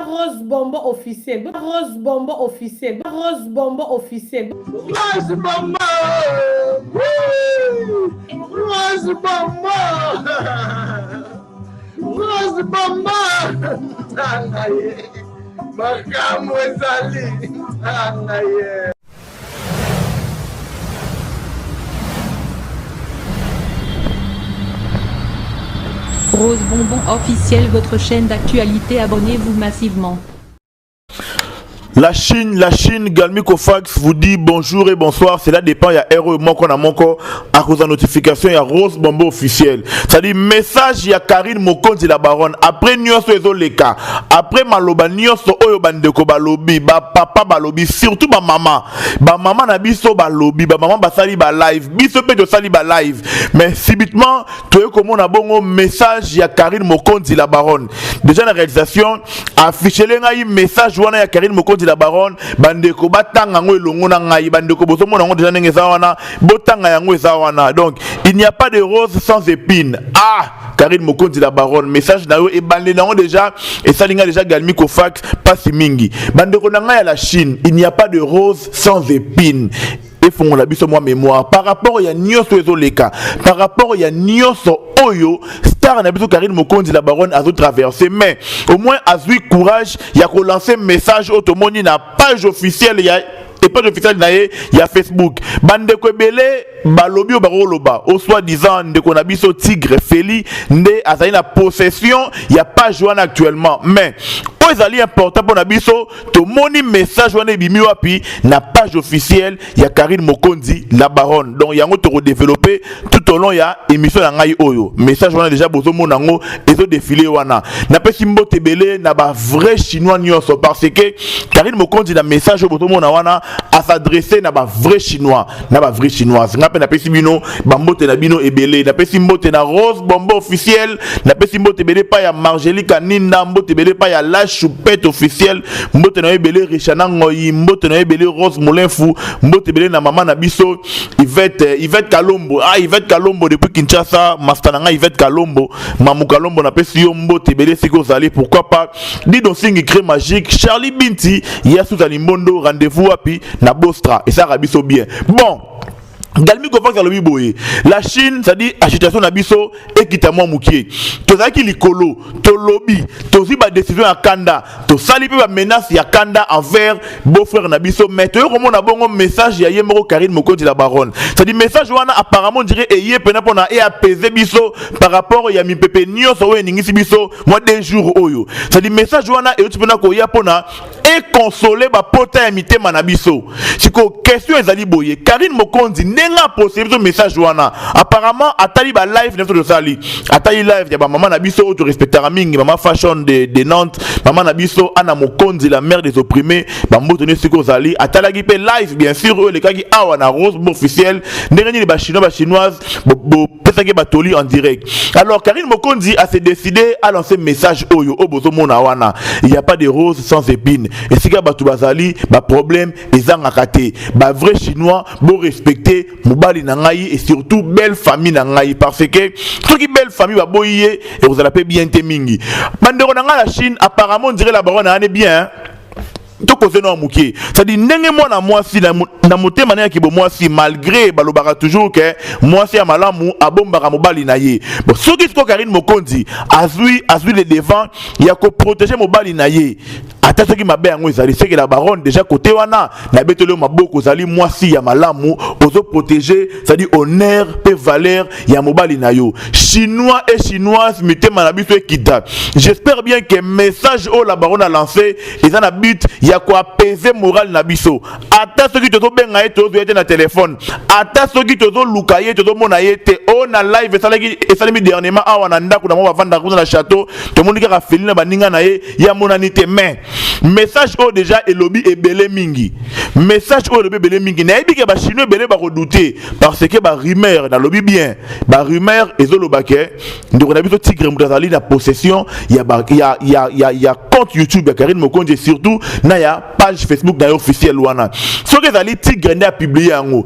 Rose Bombo officiel. Rose Bombo officiel. Rose Bombo officiel. Rose Bombo. Rose Bombo. Rose Bombo. Tanga ye. Makambo ezali. Tanga ye. Rose Bonbon officiel, votre chaîne d'actualité, abonnez-vous massivement. La Chine, Galmi Kofax vous dit bonjour et bonsoir. Cela dépend, il y a RE moko na moko à cause de la notification, il y a Rose Bombo officiel. C'est-à-dire, message, il y a Karine Mokonzi la baronne. Après nyonso ezoleka, après maloba nyonso oyo bandeko balobi, ba papa balobi, surtout ba mama. Ba mama na biso balobi, ba mama basali ba live, biso pe tosali ba live. Mais subitement, toye komona bongo message ya Karine Mokonzi la baronne. Déjà la réalisation affichele ngai message wana ya Karine Mokonzi la baronne, bandeko batanga yango elongo na ngai, bandeko bozomona yango déjà ndenge eza wana, botanga yango eza wana. Donc il n'y a pas de rose sans épine. Ah, Karine Mokonzi la baronne, message na yo ebandeli yango déjà esali ngai déjà Galmi Kofax pasi mingi. Bandeko na ngai ya la Chine, il n'y a pas de rose sans épine. Efongola biso mwa mémoire par rapport ya nyonso ezoleka, par rapport ya nyonso oyo star na biso Karine Mokonzi la baronne azo traverser, mais au moins azwi courage ya kolancer message oyo tomoni na page officielle ya page officielle na ye ya Facebook. Bandeko ebele balobi oyo bakoloba o soi-disant ndeko na biso Tigre Feli nde azali na possession ya page wana actuellement, mais oyo ezali important mpona biso, tomoni message wana ebimi wapi? Na page officielle ya Karine Mokonzi la baronne. Donc yango tokodévelopper tout au long ya émission na ngai oyo. Message wana déjà bozomona yango ezodéfiler wana. Napesi mbote ebele na bavrai Chinois nyonso, parce que Karine Mokonzi na message oyo bozomona wana as'adresse na bavrai Chinois na bavrai Chinoise. Nga mpe napesi bino bambote na bino ebele. Napesi mbote na Rose Bombo officiel, napesi mbote ebele pa ya Margelika Ninda, mbote ebele pa ya La Choupette officiel, mbote na yo ebele Richana Ngoyi, mbote na yo ebele Rose Molenfu, mbote ebele na mama na biso Yvette, Yvette Kalombo. Ah, Yvette Kalombo depuis Kinshasa, master na ngai Yvette Kalombo, Mamu Kalombo, napesi yo mbote ebele esika ozali. Pourquoi pas Dido Singi Cré Magique, Charlie Binti Yasuza Limbondo, rendez-vous wapi? Na Bostra, esalaka biso bien. Bon, Galmi Kofax alobi boye: la Chine, c'est-à-dire agitation na biso ekita mwa mokie. Tozalaki likolo, tolobi, tozwi badécision ya kanda, tosali mpe bamenace ya kanda envers beau-frère na biso, mais toyei komona bongo message ya ye moko Karine Mokonzi la baronne. C'est-à-dire message wana apparemment dirait eye mpena mpona eapaiser biso par rapport ya mipepe nyonso oyo eningisi biso mwa 2 jours oyo. C'est-à-dire message wana euti mpena koya mpona econsoler bapota ya mitema na biso. Sikoyo question ezali boye: Karine Mokonzi, ndenge aposte biso message wana, apparemment atali balive na biso tosali, atali live ya bamama na biso oyo torespectaka mingi, mama Fashion de Nantes, mama na biso Ana Mokonzi, la mère des opprimés, bamboto nyonso sikoyo ozali. Atalaki mpe live bien sûr oyo elekaki awa na Rose officiel, ndenge nini Bachinois, Bachinoise bopesaki batoli en direct. Alors Karine Mokonzi a se décidé à lancer message oyo oyo bozomona wana: il y a pas de rose sans épine. Esika bato bazali, baproblème ezangaka te. Bavrai Chinois, borespecte mobali na ngai et surtout belle famille na ngai, parce que soki belle famille baboyi ye, ekozala mpe bien te mingi. Bandeko na ngai la Chine, apparemment on dirait la baronne ane bien tokoze na moke, c'est-à-dire ndenge mwana mwasi na motema na yaki bomwasi, malgré balobaka toujours ke mwasi ya malamu abombaka mobali na ye. Bon, soki sikoyo Karine Mokonzi azwi le devant ya koprotéger mobali na ye, ata soki mabe yango ezali, seke la baronne déjà côté wana nabeteli yo maboko, ozali mwasi ya malamu, ozoprotéger, c'est-à-dire honneur mpe valeur ya mobali na yo. Chinois et Chinoise, mitema na biso ekita. J'espère bien que message oyo la baronne a lancé eza na but ya koapaiser moral na biso. Ata soki tozobenga ye, tozozwa ye te na telefone, ata soki tozoluka ye, tozomona ye te. Oyo na live esalaki, esalemi dernièrement awa na ndako na mwa bavandaka kuna na château, tomoni kaka Feli na baninga na ye, ye amonani te. Mais message oyo déjà elobi ebele mingi, message oyo elobi ebele mingi. Nayebi ke Bachinois ebele bakodouter, parce que barumeur, nalobi bien, barumeur ezoloba ke ndeko na biso Tigre moto azali na possession ya, ba, ya, ya, ya, ya compte YouTube ya Karine Mokonzi et surtout na ya page Facebook na ye officielle wana. Soki ezali Tigre nde apublier yango.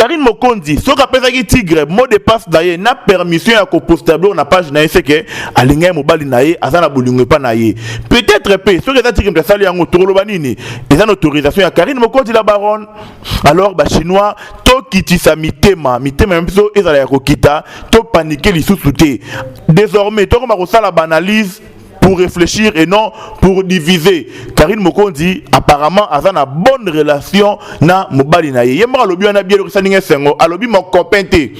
Karine Mokonzi soki apesaki Tigre mot de passe na ye na permission ya koposta biloko na page na ye, seke alinga ye mobali na ye, aza na bolingo epa na ye. Peut-être mpe soki eza Tigre moto asali yango, tokoloba nini? Eza na autorisation ya Karine Mokonzi la baronne. Alors Bachinois, tokitisa mitema, mitema ya biso ezala ya kokita, topanike lisusu te. Désormais tokoma kosala baanalyse pour réfléchir et non pour diviser. Karine Mokonzi apparemment aza na bonne relation na mobali na ye. Ye moko alobi wana bien, elokisa ndenge esengo. Alobi mon copain te,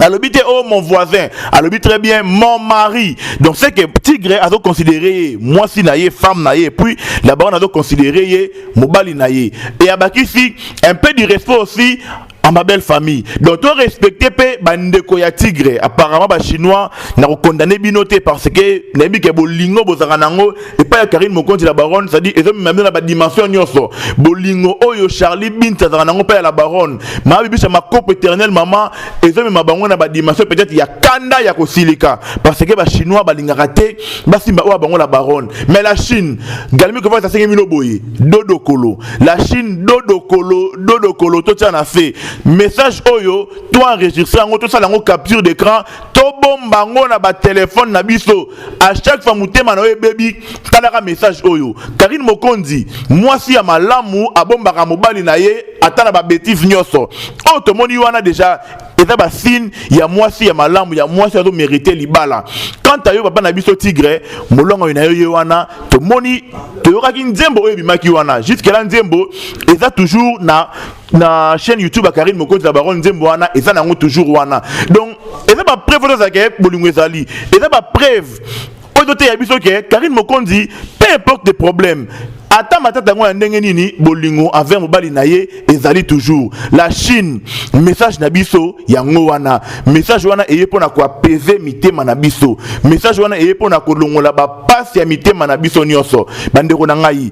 alobi te oh mon voisin, alobi très bien mon mari. Donc c'est que Tigre azo considérer ye mwasi na ye, femme na ye, et puis la baronne azo considérer ye mobali na ye. Et abakisi un peu du respect aussi à ma belle famille. Donc to respecter mpe bandeko ya Tigre. Apparemment Bachinois, na kokondamner bino te, parce que nayebi ke bolingo bozalaka nango epai ya Karine Mokonzi la baronne, c'est-à-dire ezomema bino na badimension nyonso. Bolingo oyo Charlie Bint azalaka nango mpe ya la baronne, mama Bibisha Makopo éternel mama, ezomema bango na badimension peut-être ya kanda, ya kosilika, parce que Bachinois balingaka te basimba oyo bango la baronne. Mais la Chine, Galmi Kofa asengi bino boye: dodokolo la Chine, dodokolo, dodokolo. Totia na se message oyo, to enregistre yango, tosala yango capture d'écran, tobomba yango na batelefone na biso. À chaque fois motema na yo ebebi, talaka message oyo. Karine Mokonzi, mwasi ya malamu, abombaka mobali na ye ata na babêtises nyonso oyo tomoni wana. Déjà eza basigne ya mwasi ya malamu, ya mwasi azomérite libala. Quant à yo, papa na biso Tigre, molongo oyo na yo ye wana, tomoni, toyokaki nzembo oyo ebimaki wana. Jusque là nzembo eza toujours na chaîne YouTube ya Karine Mokonzi ya baronne. Nzembo wana eza nango toujours wana. Donc eza bapreuve oyo ezalaka bolingo ezali, eza bapreuve oyo toteya biso ke Karine Mokonzi, peu importe des problèmes, ata matata yango ya ndenge nini, bolingo envers mobali na ye ezali toujours. La Chine, message na biso yango wana. Message wana eye mpona koapaiser mitema na biso. Message wana eye mpona kolongola bapasi ya mitema na biso nyonso. Bandeko na ngai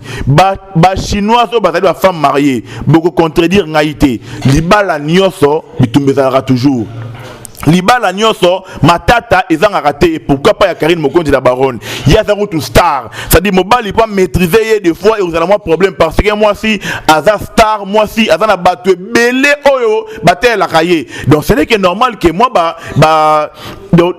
Bachinois oyo bazali bafemme mariée, bokocontredire ngai te. Libala nyonso bitumba ezalaka toujours, libala nyonso matata ezangaka te. Pourquoi pas ya Karine Mokonzi la baronne? Ye aza kutu star, c'est-à-dire mobali po maîtriser ye, des fois ekozala mwa problème, parce que mwasi aza star, mwasi aza na bato ebele oyo batelelaka ye. Donc ce n'est que normal que mwa ba, ba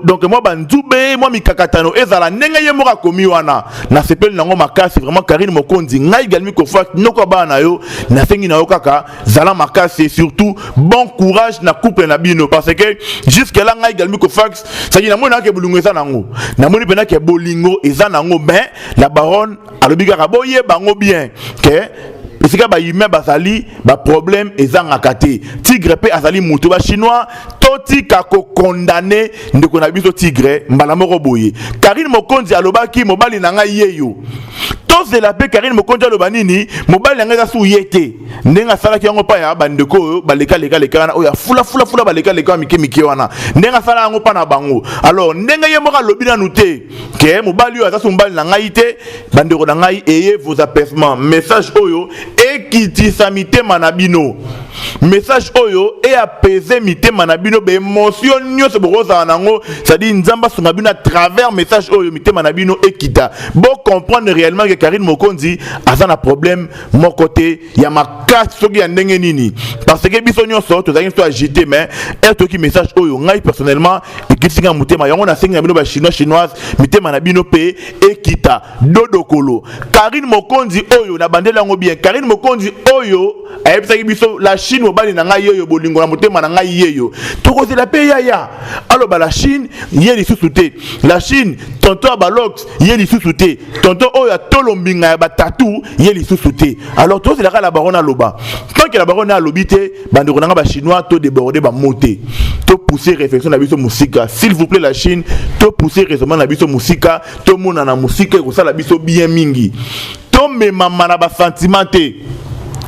donc mwa banzube, mwa mikakatano ezala ndenge ye moko akomi wana. Nasepeli nango makasi vraiment. Karine Mokonzi, ngai Galmi Kofa, noko bana na yo, nasengi na yo kaka zala makasi et surtout bon courage na couple na bino, parce que jusque là ngai Galmi Kofax, c'est-à-dire namoni nake bolingo eza nango, namoni mpena ke bolingo eza nango. Mais la baronne alobi kaka boyeba yango bien ke esika bahumain bazali, baproblème ezangaka te. Tigre mpe azali moto. Bachinois, totika kokondamner ndeko na biso Tigre mbala moko boye. Karine Mokonzi alobaki mobali na ngai yeyo. Tozela mpe Karine Mokonzi aloba nini, mobali na ngai eza su ye te, ndenge asalaki yango mpa ya bandeko oyo balekalekaleka wana, oyo afulafulafula, balekaleka mike mike wana, ndenge asala yango mpa na bango. Alors ndenge ye moko alobi nanu te ke mobali oyo aza su mobali na ngai te. Bandeko na ngai, ayez vos apaisements. Message oyo ekitisa mitema na bino, message oyo eapaiser mitema na bino, baémotion nyonso bokozala nango. C'est-à-dire Nzambe asunga bino à travers message oyo, mitema na bino ekita, bocomprendre réellement ke Karine Mokonzi aza na problème moko te ya makasi soki ya ndenge nini, parce que biso nyonso tozalaki so agité. Mais ere toyoki message oyo, ngai personnellement ekitisi nga motema. Yango nasengi na bino Bachinois, Chinoise, mitema na bino mpe ekita. Dodokolo Karine Mokonzi oyo na bandeli yango bien. Karine Mokonzi oyo ayebisaki biso la Chine, mobali na ngai yeyo, bolingo na motema na ngai yeyo. Tokozela mpe yaya aloba la Chine ye lisusu te, la Chine tonton ya balox ye lisusu te, tonton oyo atolo mbinga ya batatu ye lisusu te. Alors tozelaka la baronne aloba. Tant que la baronne alobi te, bandeko na nga Bachinois, todéborde bamo te, topousser réflexion na biso mosika, s'il vous plaît. La Chine, topousser raisonnement na biso mosika, tomonana mosika, ekosala biso bien mingi. Tomemama na basentiment te,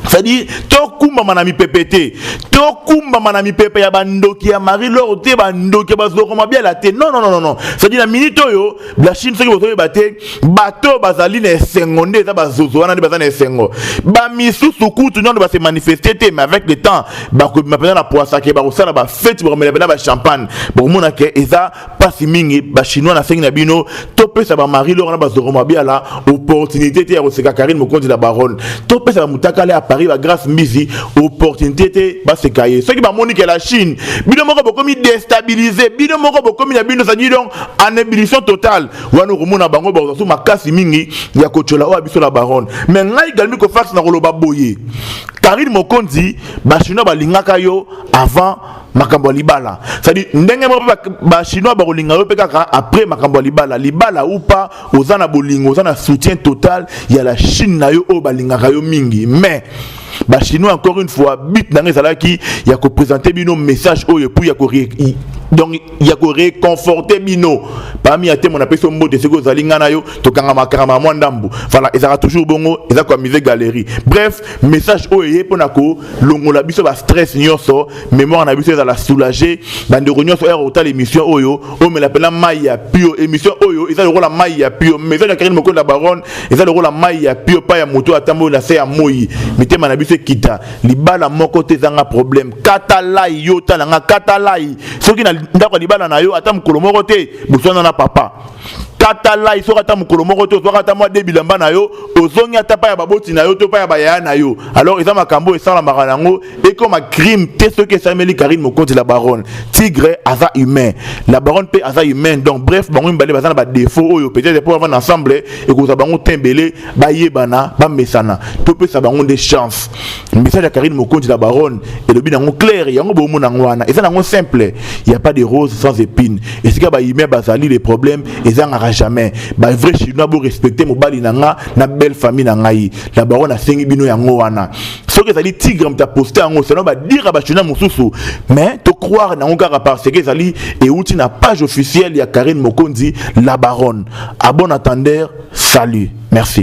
c'est-à-dire tokumbama na mipepe te, tokumbama na mipepe ya bandoki ya Marie Lor te, bandoki ya bazokoma biala te. Non, non, non, non. C'est-à-dire na minute oyo la Chine, soki bozoyeba te, bato bazali na esengo nde eza bazozo wana nde baza na esengo. Bamisusu kutu nano base manifeste te, mais avec le temps bakobima mpenza na poisake, bakosala bafete, bakomela mpenza bachampagne, bokomona ke eza mpasi mingi. Bachinois, nasengi na bino, topesa bamarie Lor na bazokoma biala opportunité te ya koseka Karine Mokonzi la baronne. Topesa bamutakala ya Paris, bagrâce Mbizi. Opportunité te baseka ye. Soki bamoni ke la Chine, bino moko bokomi déstabiliser, bino moko bokomi na bino, c'est-à-dire donc en ébullition totale, wana okomona bango bakozwa so makasi mingi ya kotyola oyo ya biso la baronne. Mais ngai Galmi Kofax na koloba boye: Karine Mokonzi, Bachinois balingaka yo avant makambo ya libala, c'est-à-dire ndenge moko mpe Bachinois bakolinga yo mpe kaka après makambo ya libala. Libala ou pas, oza na bolingo, oza na soutien total ya la Chine na yo oyo balingaka yo mingi. Mais Bachinois, encore une fois, but na ngai ezalaki ya koprésente bino message oyo, et puis ya ko donc ya koréconforte bino. Parmi ya temo napesi yo mbote soki ozali ngai na yo tokangama kangama mwa ndambu. Voilà, ezalaka toujours bongo, eza koamuser galerie. Bref, message oyo eye mpona kolongola biso bastress nyonso, mémoire na biso ezala soulagé. Bandeko nyonso ere kotala émission oyo, omela mpena mai ya pio. Émission oyo eza lokola mai ya pio. Message ya Karine Mokonzi la baronne eza lokola mai ya pio pa ya moto atamboli na se ya moi. Mitema na biso ekita. Libala moko te ezanga problème. Kata lai yo, tala nga, kata lai soki na ndako ya libala na yo ata mokolo moko te boswana na papa. Kata lai soki ata mokolo moko te ozwaka ata mwa de bilamba na yo, ozongi ata pa ya baboti na yo to pa ya bayaya na yo. Alors eza makambo esalamaka nango, ekoma crime te soki esalemeli Karine Mokonzi la baronne. Tigre aza humain, la baronne mpe aza humain. Donc bref, bango mibale baza na badéfaut oyo peut-être mpo bavanda ensemble ekozwa bango te ebele, bayebana, bamesana, topesa bango nde chance. Message ya Karine Mokonzi la baronne elobi nango clair, yango bomona yango wana, eza nango simple: y a pas de rose sans épine. Esika bahumain bazali, les problèmes ezangaka jamais. Bavrai Chinois, borespecte mobali na nga na belle famille na ngai. La baronne asengi bino yango wana. Soki ezali Tigre moto aposte yango, selon badire Bachinois mosusu, mais tocroire nango kaka parce que ezali euti na page officielle ya Karine Mokonzi la baronne. À bon entendeur, salut, merci.